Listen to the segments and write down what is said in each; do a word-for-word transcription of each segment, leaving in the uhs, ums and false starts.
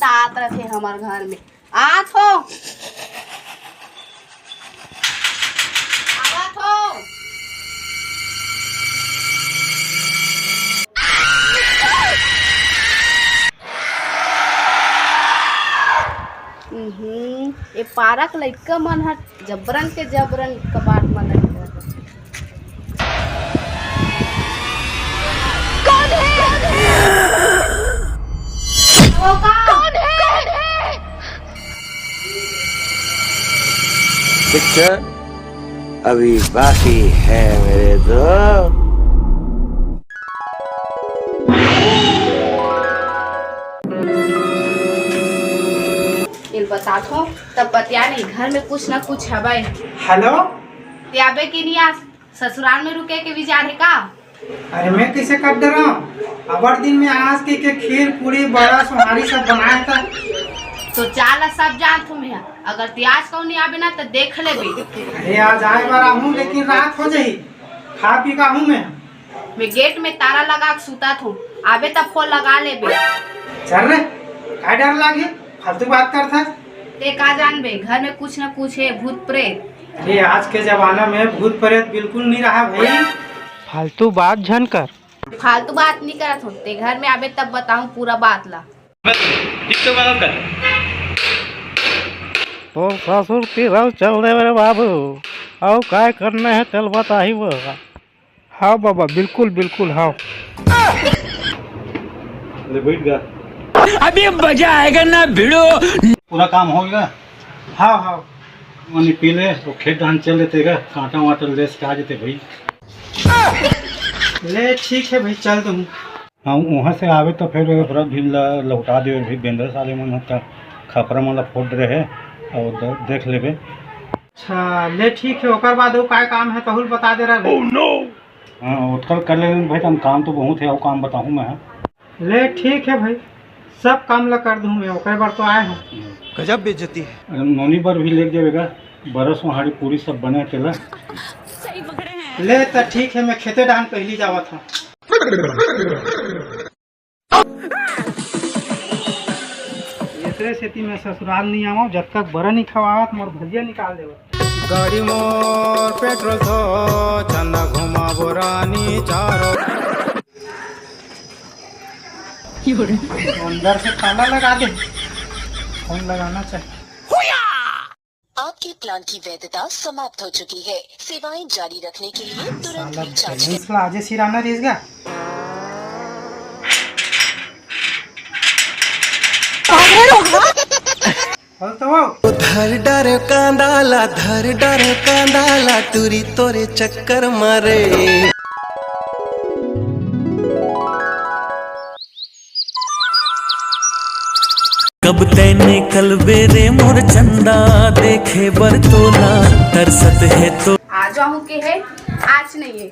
तात रथे हमर घर में। आत हो। आवत हो। उहुं, ए पारक लइका मन ह जबरन के जबरन कबाट मन ल पिक्चर अभी बाकी है मेरे दोस्त। एल बतात हो, तब बतिया नहीं, घर में कुछ ना कुछ हवय। हेलो। ते आबे कि नहीं आज? ससुराल में रुके के विचार है का? अरे मैं कैसे कर दे रहा हूँ? अबर दिन में आज के, के खीर, पूरी, बड़ा, सोहारी सब बनाए था। तो चाल सब जानत हूँ मैं, अगर ते आज कहूँ नहीं आबे ना तो देख लेबे। अरे आज आए वाला हूँ, लेकिन रात हो जाही, खा पी का हूँ मैं। मैं गेट में ताला लगा के सुतत हूँ, आबे तब फोन लगा लेबे। चल रे, का डर लागे? फालतू बात करथस। ते का जानबे, घर में कुछ न कुछ है, भूत प्रेत। अरे आज के जमाना में भूत प्रेत बिल्कुल नहीं रहा भाई। फालतू बात झन कर। फालतू बात नहीं करत हो, ते घर में आबे तब बताऊं पूरा बात ला। ठीक तो बात कर। तो ससुर तीरल चल दे मेरे बाबू, अउ काय करना है तेल बताही वो। हाँ बाबा, बिल्कुल, बिल्कुल, हाँ। ले बैठ गया। अभी मजा आएगा ना भिड़ो। पूरा काम हो गया? हाँ, हाँ। पानी पी ले, तो खेत धान चल देते का, कांटा वाटा ले से आ जेते भाई। ले ठीक है भाई, चल तुम। हाँ, वहाँ से आवे तो फिर ओकरा भी ल-, लौटा दे भाई, बेंदर साले मन होता खपरा मन ला फोड़ रहे, और द-, देख लेबे। अच्छा, ले ठीक है, ओकर बाद वो काय काम है, तहुल बता दे रहा। हाँ, ओतकल कर लेंगे भाई, हम काम तो बहुत है, वो काम बताहूँ मैं। ले ठीक है भाई, सब काम ला कर दूँ मैं, ओकर बर तो आए हूँ। गजब बेइज्जती है। अरे नोनी बर भी लेके जावेगा, बरस वहाड़ी पूरी सब बने अकेला। ले त ठीक है, मैं खेते डाहन पहली जावत हूँ। एकरे सेती मैं ससुराल नहीं आवं, जब तक बरा नहीं खवावत, मोर भजिया निकाल देवत। गाड़ी मोर पेट्रोल थो, चंदा घुमाबो रानी चारो। अंदर से ताला लगा दे, फोन लगाना चाहिए। आपके प्लान की वैधता समाप्त हो चुकी है। सेवाएं जारी रखने के लिए तुरंत साला रिचार्ज करें। बैलेंस ला आजे सिराना रहीस गा। बोल तो वो। धर डार कांदा ला, धर डार कांदा ला, टूरी तोरे चक्कर मारे। कब तैं निकलबे रे मोर चंदा, देखे बर तोला तरसत हे तो। आज आहूँ के हे, आज नहीं है।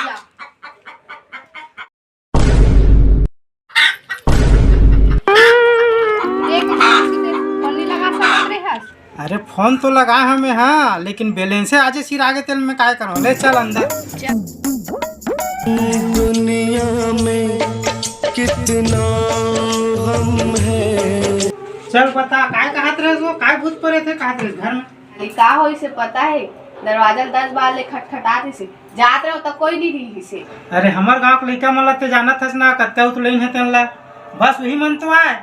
या। एक मिनट, फोन नहीं लगा सकत रे हस? अरे फोन तो लगाए हमें, हाँ, लेकिन बैलेंसे आजे सिरागे तेल में काय करो। ले चल अंदर। दुनिया में कितना हम हैं। चल बता, काय कहत रहे वो? काय भूत प्रेत हे कहत रहे घर में? अरे का होइसे पता हे, दरवाजा ल दस बार ले खटखटात रहिसे, जात रहो त कोई नहीं रहिसे। अरे हमर गांव के लइका मन ला ते जानत हस ना, कत्ते उतलइन हे तेन ला, बस वही मन तो आए।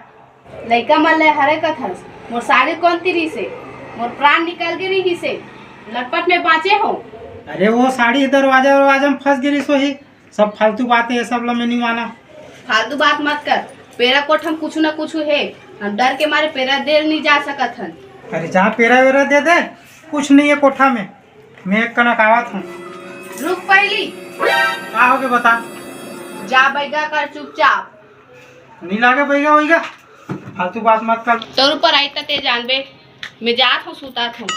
लइका मन ले हरे कथस, मोर साड़ी कोन ती रहिसे, मोर प्राण निकल गे रहिसे, लटपट में बांचे हो। अरे वो साड़ी दरवाजा दरवाजा में फंस गे रहिस होही। सब फालतू बात हे, ये सब ला मैं नहीं माना। फालतू बात मत कर, पेरा कोठा में कुछ ना कुछ हे, हम डर के मारे पेरा देर नहीं जा सकत हन। अरे जहाँ पेरा वेरा दे दे, कुछ नहीं है कोठा में, मैं एक कनक आवत हूँ। रुक पहली। का हो गे बता? जा बैगा कर चुपचाप। नहीं लागे बैगा वैगा, फालतू बात मत कर। तोर ऊपर आई त ते जानबे, मैं जात हूँ, सुतात हूँ।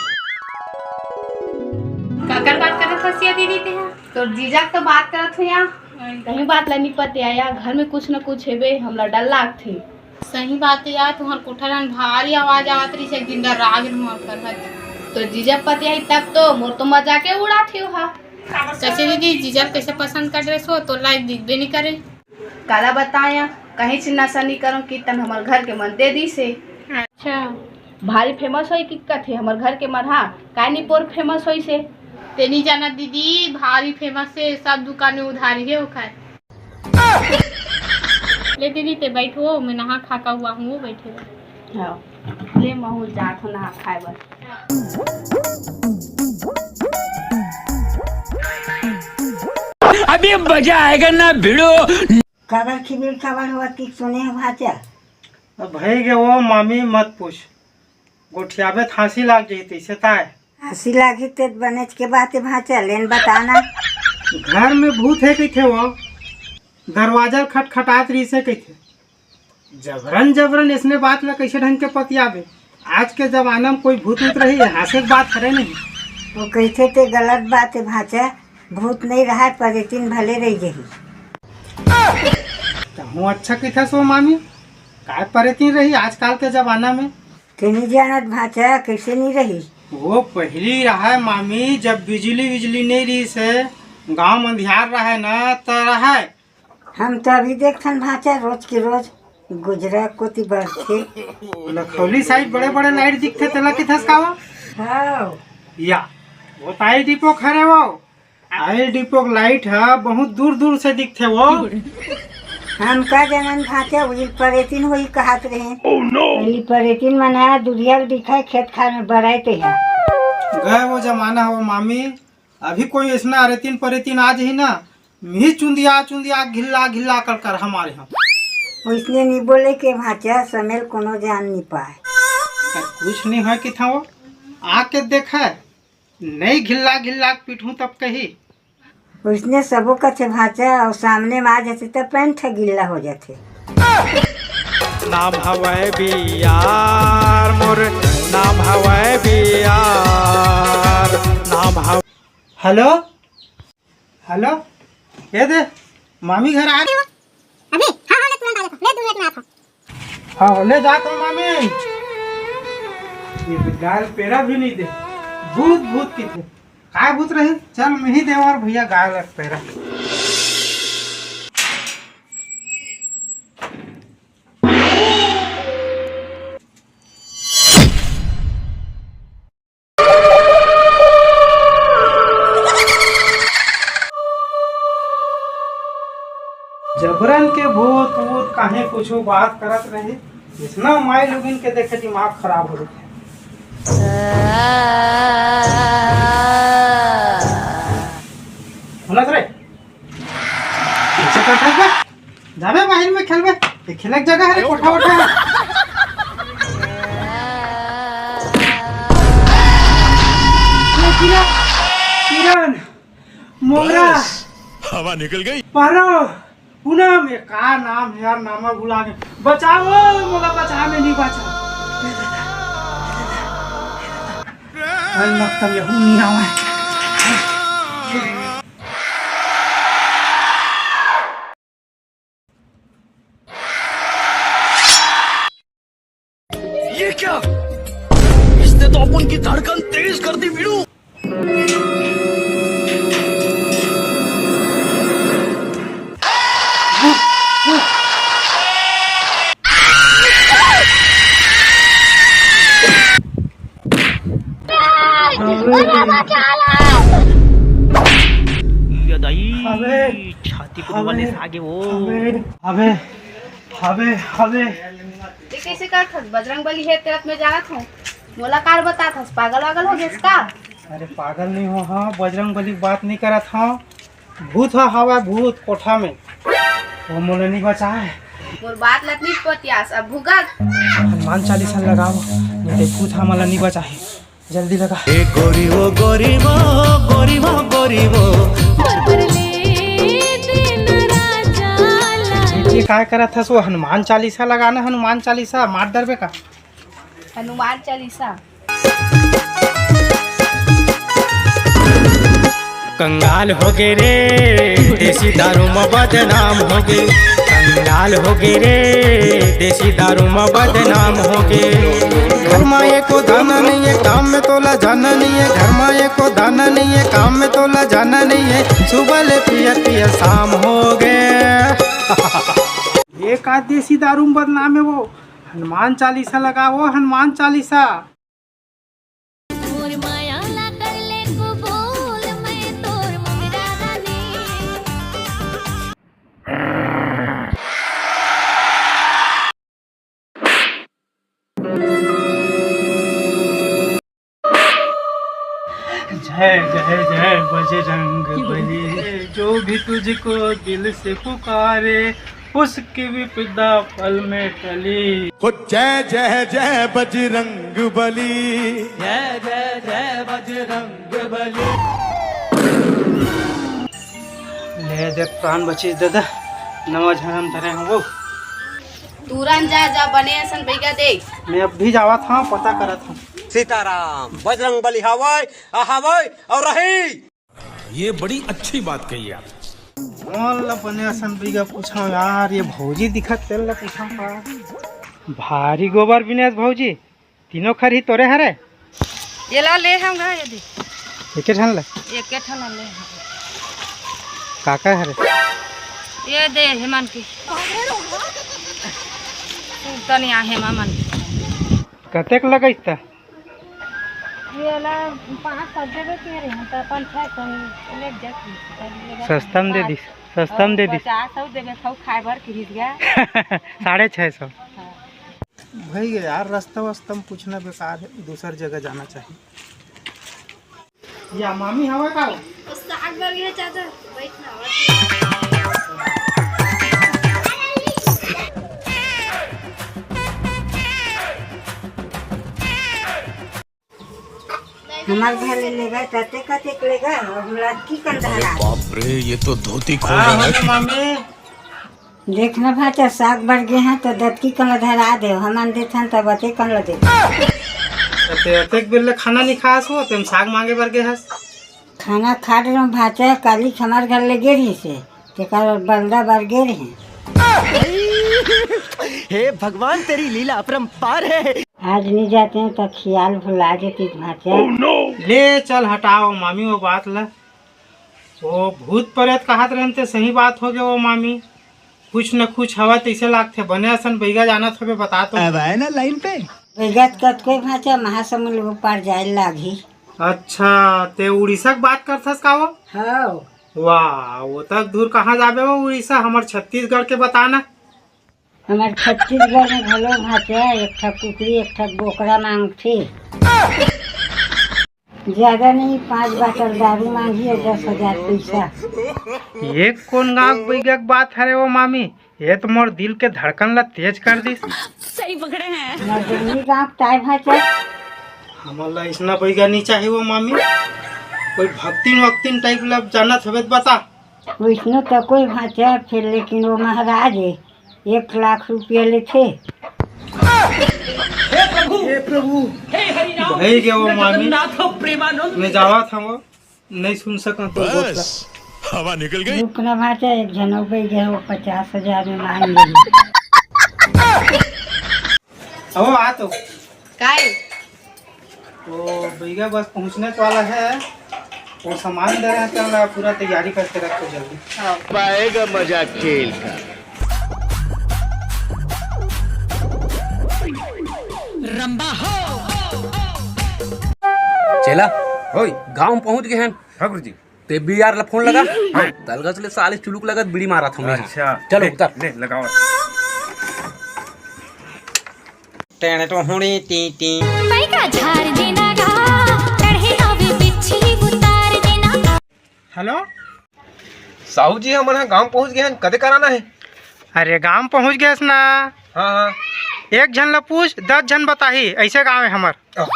काकर बात करत हस या दीदी तेहा? तोर जीजा के तो बात करत हूँ या। कहीं बात ला नहीं पते आया, घर में कुछ न कुछ हेबे, हमला डर लागथे। सही बात है यार, तुम्हार कोठा डहन भारी आवाज आवत रहिस, एक दिन डरा गे रहूं कर हत। तोर जीजा पते आई तब तो, मोर तो मजाके उड़ात हे हा। कैसे दीदी, जीजा कैसे पसंद कर ड्रेस हो, तो लायक दिखबे नहीं करे। काला बताया, कहीं से नशा नहीं करो, कीर्तन हमर घर के मन दे दी से। अच्छा। भारी फेमस होई कि कथे हमर घर के मन, हाँ, काय निपोर फेमस होई से। ते नहीं जाना दीदी, भारी फेमस से, सब दुकान में उधारी है ओखर। ले दीदी, ते बैठो, मैं नहा खा का हुआ हूँ, वो बैठे रहो। हाँ, ले महू जात हो नहा खाए बर। अभी मजा आएगा ना भिड़ो। काबर खिबिर काबर होवत कि सुने हो भाचा? अब भई गे वो मामी, मत पूछ। गोठियाबे त हाँसी लाग जही तइसे ताय। हाँसी लागही ते बनेच के बात हे भाचा, लेन बताना। घर में भूत हे कहिथे वो, दरवाजा खटखटात रहिसे कहिथे। जबरन जबरन इसने बात ला कइसे ढंग के पतियाबे? आज के जमाना में कोई भूत उत रही, हाँसे के बात हरे नहीं। वो कहिथे ते गलत बात हे भाचा, भूत नहीं रहा, परेतिन भले रही जही। तहूँ अच्छा कहिथस वो मामी, काय परेतिन रही आजकल के जमाना में? ते नहीं जानत भाचा, कइसे नहीं रही? वो पहिली रहा मामी, जब बिजली विजली नहीं रहिसे, गाँव में अंधियार रहे ना, त रहे। हम तो अभी देखथन भाचा, रोज के रोज गुजरा कोती बढ़थे। लखौली साइड बड़े बड़े लाइट दिखथे, तेला कहिथस का वो? हाँ। या, वो तो आइल डिपो खरे वो। आइल डिपो के लाइट ह बहुत दूर दूर से दिखथे वो। हम का जानन भाचा, उही परेतिन होही कहत रहे। Oh no! उही परेतिन मन ह दुरिया ले दिखय, खेत खार में बरय ते ह। गय वो जमाना हो मामी, अभी कोई अइसना अरेतिन परेतिन आ जही ना, मिही चुंदिया चुंदिया घिल्ला घिल्ला कर कर हमारे हम। वइसने नहीं बोले के भाचा, समेल कोनो जान नहीं पाए। कुछ नहीं होय कहिथे वो, आके देखय, नहीं घिल्ला घिल्ला के पीटहूँ तब कही। वइसने सबो कथे भाचा, अउ सामने में आ जाथे त पैंट ह गिल्ला हो जाथे। नाम हवय बियार मोर, नाम हवय बियार, नाम हव- हेलो, हेलो, ये दे, मामी घर आ। अभी? हाँ, हाँ, ले तुरंत आ जाता। ले, दो मिनट में आता हूँ। हाँ, ले जात हूँ मामी। ये गाय ल पेरा भी नहीं दे। भूत, भूत कहिथे। काय भूत रही? चल, मैं ही देवर भैया गाय ल पेरा। जबरन के भूत वूत काहे कुछु बात करत रही, इसना माई लोगिन के देखे दिमाग खराब हो जाथे। सुनत रे? पीछे कर फेंक बे। जाबे बाहिर में खेलबे। ये खेले के जगह है रे, कोठा वोठा है। ये किरण, किरण, मोंगरा, हवा निकल गई। पारो, पूनम, ये का नाम है यार, नाम भुला गए। बचाओ, मोला बचा, मैं नहीं बचा। अरे लगता ये हूँ नहीं आवा है। ये क्या? इसने तो अपन की धड़कन तेज कर दी वीरू। ये दाई, अबे, छाती को अबे, वाले से आगे वो। अबे, अबे, अबे, अबे। ये कैसे करत हस? बजरंग बली है तेरत में जानत हूँ। मोला कार बतात हस, पागल वागल हो गेस का? अरे पागल नहीं हो, हाँ, बजरंग बली की बात नहीं करत हाँ। भूत ह हवय, भूत कोठा में। वो मोला नहीं बचाए। मोर बात लत नहीं पतियास, अब भुगत। हनुमान चालीसा लगाओ, नहीं तो भूत ह मोला नहीं बचाए। जल्दी लगा। ए गोरी वो, गोरी वो, गोरी वो, गोरी वो। ये काय करत हस? वो हनुमान चालीसा लगाना, हनुमान चालीसा मार डरबे का? हनुमान चालीसा। कंगाल हो गे रे, देसी दारू म बदनाम हो गे। कंगाल हो गे रे, देसी दारू म बदनाम हो गे। घर म एको दाना नहीं है, काम में तोला जाना नहीं है। घर म एको दाना नहीं है, काम में तोला जाना नहीं है। सुबह ले पियत पियत शाम हो गे। ये एक आध देसी दारू में बदनाम हे वो। हनुमान चालीसा लगावो, हनुमान चालीसा। तोर माया ला कर ले कबूल, मैं तोर मुंगरा रानी। जय जय जय बजरंग बली, जो भी तुझको दिल से पुकारे, उसकी विपदा पल में टली। हो जय जय जय बजरंग बली। जय जय जय बजरंग बली। ले देख, प्राण बचिस दादा, नवा जनम धरे हंव वो। तुरंत जा, जा, बने असन बइगा देख। मैं अब भी जावत हंव, पता करत हंव। सीताराम, बजरंग बली हवय, हवय अउ रही। ये बड़ी अच्छी बात कही आप। मोला बने असन बइगा पूछंव यार, ये भौजी दिखत तेला पूछंव का? भारी गोबर बिनेस भौजी, तीनों खरही तोरे हरे? ये ला ले हंव गा, ये दे। एके ठन ला? एके ठन ला ले हंव। काकर हरे? ये दे हेमन के। तनी आ हेमा मन। कतेक लगइस त? ये ला पाँच सौ देबे के रहे, त अपन छह सौ ले जा। सस्ता में दे दिस, सस्ता में दे दिस। पचास सौ देबे, खाऊ खाए बर किहिस गा। साढ़े छह सौ। हाँ। भई गे यार, रास्ता वास्ता में पूछना बेकार हे, दूसर जगह जाना चाहिए। या मामी हवा का? साग बर गे चाचा, बैठ ना। हमर घर ले लेगा, कते कते लेगा, अब लड़की कन अरे धरा। बाप रे, ये तो धोती खोल हाँ, रहा है। मामी। देख ना भाचा, साग बर गे हंव त दतकी कन ल धरा दे, हमन देथन त बते कन ल दे। त ते अतेक बेर ले खाना नइ खास हो, तेम साग मांगे बर गे हस? खाना खा डरेंव भाचा, काली हमर घर ले गे रहिस हे, तेकर बलदा बर गे रहेंव। हे भगवान, तेरी लीला अपरंपार है। आज नइ जातेंव त खियाल भुला जतिस भाचा। ले चल हटाव मामी वो बात ल। वो भूत परेत कहत रहेन ते सही बात होगे वो मामी। कुछ न कुछ हवय तइसे लागथे। बने असन बइगा जानत होबे, बता तो। अब आए ना लाइन पे। बइगा त कतको भाचा, महासमुंद ले ओ पार जाए लागही। अच्छा, ते उड़ीसा के बात करथस का वो? हव। वाह, वो तक दूर कहाँ जाबे वो उड़ीसा, हमर छत्तीसगढ़ के बता ना। हमर छत्तीसगढ़ में घलो भाचा एक ठक कुकरी, एक ठक बोकरा मांगथे। ज्यादा नहीं, पाँच बाटल दारू मांगी अउ दस हजार पैसा। ये कोन गांव के बइगा के बात हरे वो मामी? ये तो मोर दिल के धड़कन ला तेज कर दिस। सही पकड़े हैं। हमर जंगली गांव के ताय भाचा। हमन ला अइसना बइगा नइ चाही वो मामी, कोई भक्तिन वक्तिन टाइप ला जानत हवे त बता। वइसनो त कोई भाचा, फेर लेकिन वो महाराज हे, एक लाख रुपया लेथे। हे प्रभु, हे प्रभु, हे हरि राम, भई गे वो कृष्ण मामी, जगन्नाथ प्रेमानंद। मैं जावत हंव, नइ सुन सकंव तो गोठ ला। बस, हवा निकल गई। रुक ना भाचा, एक झन अउ बइगा हे, वो पचास हजार में मांग लेही। अहो, आ तो। काय? तो बइगा बस पहुंचने वाला हे, वो सामान दे रहे हैं, तो पूरा तैयारी करके रखो जल्दी। हाँ। पाएगा मजा खेल का। रंबा हो। चेला, ओए, गांव पहुंच गे हन। हाँ गुरुजी। ते बी आर ला फोन लगा। हाँ। तलगस ले साले चुलुक लगत बीड़ी मारत हूँ मैं। अच्छा। चलो, ले, उतर। ले, लगाओ। टेणे तो हुणी टी टी। पैका झार देना गा, चढ़े आवे बिच्छी उतार देना। हेलो। साहू जी, हमन ह गांव पहुंच गे हन, कदे कराना हे? अरे, गांव पहुंच गे हस ना? हाँ, हाँ। एक झन ल पूछ, दस झन बताही, अइसे गांव हे हमर। अ।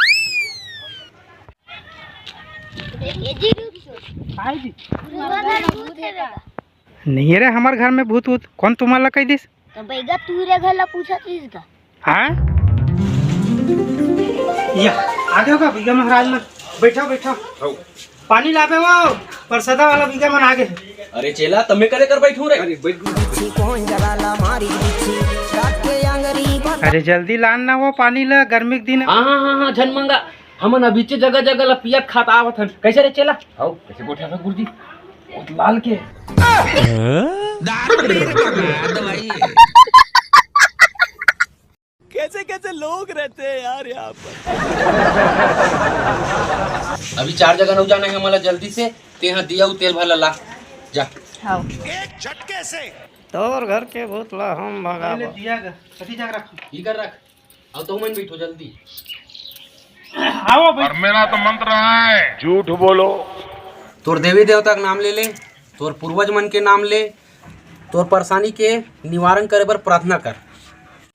नहीं रे, हमर घर में भूत वूत कोन तुमन ला कहि दिस? तो बइगा तू रे घर ला पूछत रहिस का? हाँ? या, आ गे हो का बइगा महाराज मन? बइठो, बइठो। हौ। पानी लाबे वो, परसदा वाला बइगा मन आ गे। अरे चेला, तमे कदे कर बइठू रे? अरे बइठ। अरे जल्दी लान ना वो पानी ला, गर्मी के दिन। हाँ, हाँ, हाँ, हाँ, झन मंगा। हमन अभीचे जगह जगह ला पियत खात आवत हन। कइसे रे चेला? हौ, कइसे गोठियाथस गुरुजी? बहुत लाल के। दारू पी रखा है, दवाई। कैसे कैसे लोग रहते हैं यार यहाँ पर। अभी चार जगह नौ जाना है हमारा, जल्दी से। तेहा दिया उ तेल भर ला, जा। हाँ। एक झटके से। तोर घर के भूत ला हम भगाबो। पहले दिया ग-, कति जग रख। ई कर रख। अब तो मन बैठो जल्दी। आओ भाई। और मेरा तो मंत्र है, झूठ बोलो। तोर देवी देवता के नाम ले ले, तोर पूर्वज मन के नाम ले, तोर परेशानी के निवारण करे बर प्रार्थना कर।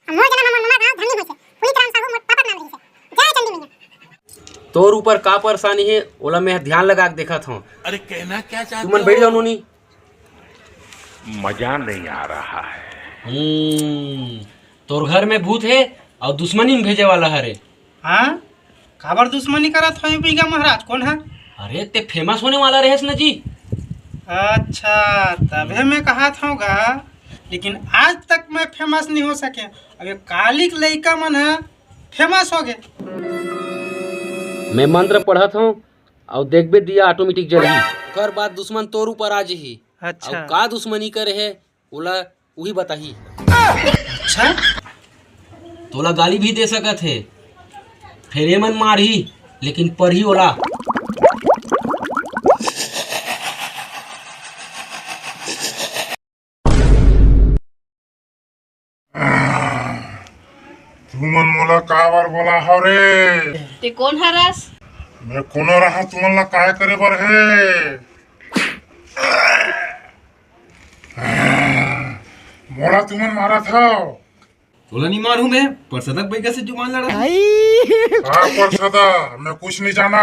मोर जन्म म मोर ममा गाँव धनी होइसे, पूरी तरह साहू मोर पापा के नाम रहिसे। जय चंडी मैया। तोर ऊपर का परेशानी हे, ओला मैं ध्यान लगा के देखत हूँ। अरे कहना क्या चाहते तुमन हो? बैठ जाओ नोनी। मजा नहीं आ रहा है। हम्म, तोर घर में भूत हे और दुश्मनी में भेजे वाला हरे। हाँ? काबर दुश्मनी करत हो ये बीघा महाराज, कौन है? अरे, ते फेमस होने वाला रहेस न जी। अच्छा, तभे मैं कहा था गा, लेकिन आज तक मैं फेमस नहीं हो सके। अबे कालिक लइका मन है फेमस हो गए। मैं मंत्र पढ़त हूँ और देखबे दिया ऑटोमेटिक जलही। ओकर बाद दुश्मन तोर ऊपर आ जही। अच्छा। और का दुश्मनी करे है ओला उही बताही। अच्छा। तोला गाली भी दे सकत हे, फेर एमन मारही, लेकिन परही ओला। तुमन मोला काबर बोला हव रे? ते कोन हरस? मैं कोनो रहा तुमन ला काय करे बर हे? मोला तुमन मारत हव। तोला नहीं मारू मैं, परसदक बैगा से जुबान लड़ा। हाँ परसदा, मैं कुछ नहीं जाना।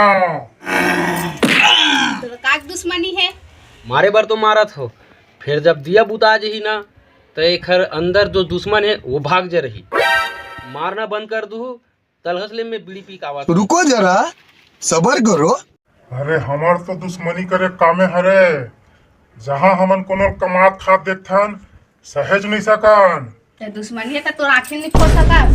तोला का दुश्मनी है? मारे बर तो मारत हो, फिर जब दिया बुता जही ना, तो एखर अंदर जो दुश्मन है वो भाग जा रही। मारना बंद कर दू, तलहस ले मैं बीड़ी पी के आवत हूँ। रुको जरा, सबर करो। अरे हमर तो दुश्मनी करे कामे हरे, जहाँ हमन कोनो कमात खात देखथन, सहेज नहीं सकन। ते दुश्मनी है तो तोर आँखें नहीं खोल सकस।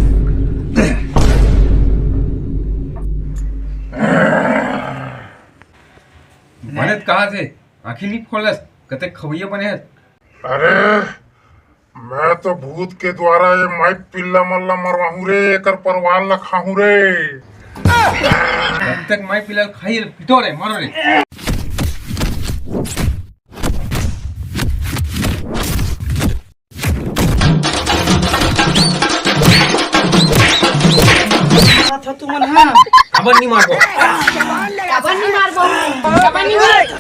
बने त कहा से आँखें नहीं खोलस, कते खवैया बने हस। अरे मैं तो भूत के द्वारा ये माई पिल्ला मन ला मरवाहूं रे, एकर परवार ला खाहूं रे। जब तक माई पिल्ला खाई रे, पिटो रे, मारो रे। था तुमन, हाँ। काबर नहीं मारबो? काबर नहीं मारबो? काबर नहीं मारबो?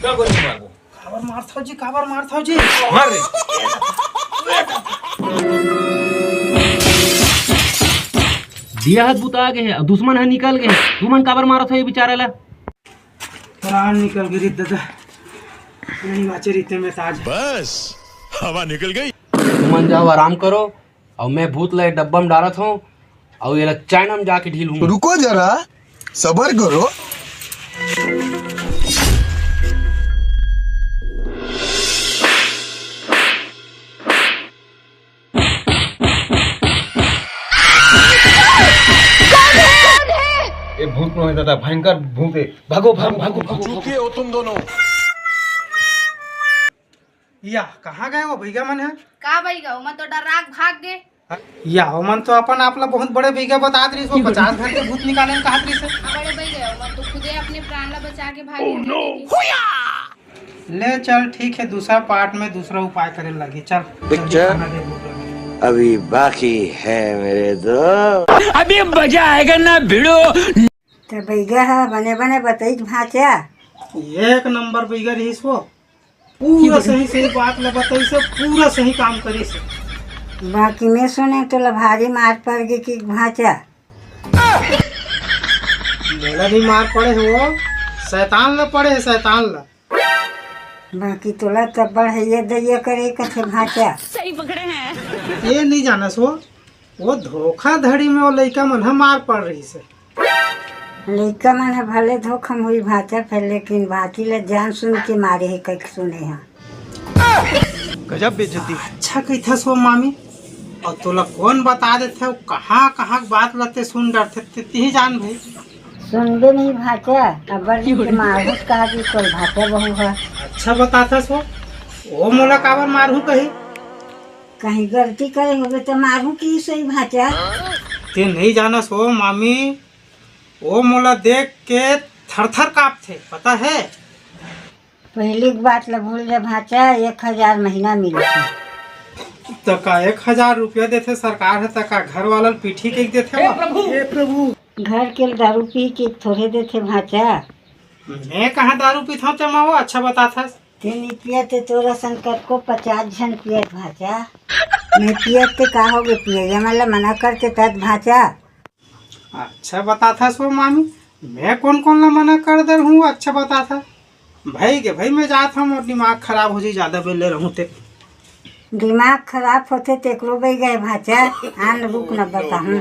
काबर नहीं मारबो? काबर मारथव जी, काबर मारथव जी? मार रे। दिया हाथ बुता गए है, दुश्मन है निकल गए है। तुमन काबर मारत हो ये बेचारा ला? प्राण निकल गए रे दादा। नहीं बाचे रीते में ताज। बस, हवा निकल गई। तुमन जाओ आराम करो, और मैं भूत ला डब्बा में डालत हूँ, और ये ला चाइना में जाके ढील हूँ। रुको जरा, सबर करो। ए भूत नो है दादा, भयंकर भूत है। भागो, भागो, भागो, भागो। चुप हो तुम दोनों। या, कहाँ गए वो भैया मन है? का भैया, ओमन तो डर्रा के भाग गए। या, ओमन तो अपन आप ला बहुत बड़े भैया बतात रहिस, वो पचास घर के भूत निकाले कहत रहिस। हाँ, बड़े भैया, ओमन तो खुदे अपने प्राण ला बचा के भाग गए। ले चल, ठीक है, दूसरा पार्ट में दूसरा उपाय करे लगी। चल, जल्दी पिक्चर खाना दे, भूख लगी। अभी बाकी है मेरे दोस्त। अभी मजा आएगा ना भिड़ो। त बैगा ह बने बने बतईस भांचा। एक नंबर बैगा रहिस वो, पूरा सही सही बात ल बतईस, पूरा सही काम करिस। बाकी मैं सुने तोला भारी मार पड़ गे कि भांचा। मोला नहीं मार पड़े हो, शैतान ल पड़े है, शैतान ल। बाकी तोला तब बढ़ैया दैया करे कथे भांचा। सही पकड़े हैं। ये नहीं जानस वो, वो धोखाधड़ी में वो लइका मन ह मार पड़ रहिस हे। लइका मन ह भले धोखा मुही भांचा फेर, लेकिन बाकी ल जान सुन के मारे हे कहिके सुने हंव। गजब बेइज्जती। अच्छा कहिथस वो मामी, अउ तोला कोन बता देथे, कहाँ कहाँ के बात ल ते सुन डरथे, ते तिही जान भाई। सुनबे नहीं भांचा, अब्बड़ दिन के मारहूं कहा कि तोर भांचा बहू ह। अच्छा बताथस वो, वो मोला काबर मारहूं कही? कहीं गलती करे होबे त मारू कि सही भांचा। ते नहीं जानस हो मामी, वो मोला देख के थर थर कांपथे, पता है? पहली के बात ला भूल जा भांचा, एक हजार महीना मिलथे। त का एक हजार रुपया देथे सरकार ह, त का घर वाला ल पीठी के देथे? हे प्रभु! हे प्रभु! घर के दारू पी के थोड़े देथे भांचा। मैं कहाँ दारू पीथव ते माँ, वो अच्छा बताथस। ते नी पियत ते तोर असन कतको पचास झन पियत भांचा। मैं पियत ते का होगे पिए, ये मन ला मना करते तत भांचा। अच्छा बताथस वो मामी, मैं कोन कोन ला मना कर दे रहूं, अच्छा बताथस। भाई के भाई मैं जात हूँ, मोर दिमाग खराब हो जाई, ज्यादा बेले रहूं ते। दिमाग खराब होथे तेकरो बई गए भांचा, आन रुक न बताहूं।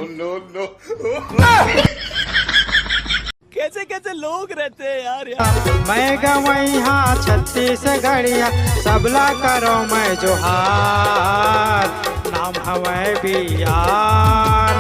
कैसे कैसे लोग रहते हैं यार, यार। मैं गवई हाँ छत्तीसगढ़िया, सबला करो मैं जोहार। नाम हवै बी आर।